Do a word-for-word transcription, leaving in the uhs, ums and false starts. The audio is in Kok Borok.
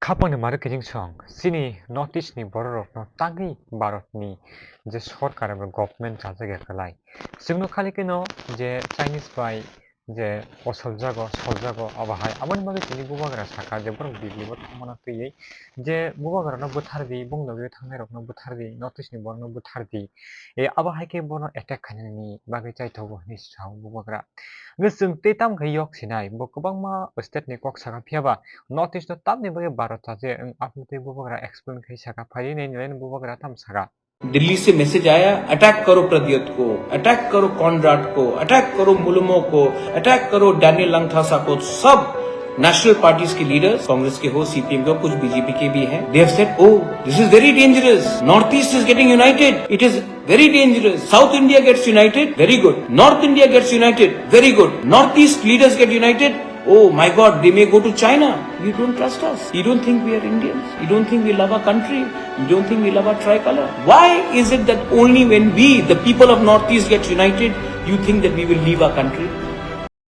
Khapangni mari kijing song, chini North East ni borok rokno tangwi Bharat ni je sorkar eba government chajak ya kwlai. Chwngno khali keno je Chinese bai je osoljago, soljago, abo hai. Aboni bagwi chini bubagra sakha je borok Delhi o thangmano twiwi je bubagrano bwthardi, bongni logi thangnai rokno bwthardi, North East ni borokno bwthardi. E, abo hai khe bono attack khainani bagwi chaithogo hinwi sao bubagra. Hwnkhe chwng tei tamo khe yok sinai, bo kwbangma state ni kok saka, phiyaba North East o tamni bagwi Bharat chaje, wng, aphuru tei bubagra explain khai saka, phaidi nai nai bubagra tam saka. Delhi से मैसेज आया, अटैक करो प्रद्योत को, अटैक करो कॉनराड को, अटैक करो मुलुमो को, अटैक करो डैनियल लंगथासा को। सब नेशनल पार्टीज के लीडर्स, कांग्रेस के हो, सीपीएम के हो, कुछ बीजेपी के भी हैं, they have said, "Oh, this is very dangerous. North East is getting united. It is very dangerous. South India gets united, very good. North India gets united, very good. North East leaders get united, oh my God, they may go to China." You don't trust us. You don't think we are Indians. You don't think we love our country. You don't think we love our tricolor. Why is it that only when we, the people of Northeast, get united, you think that we will leave our country?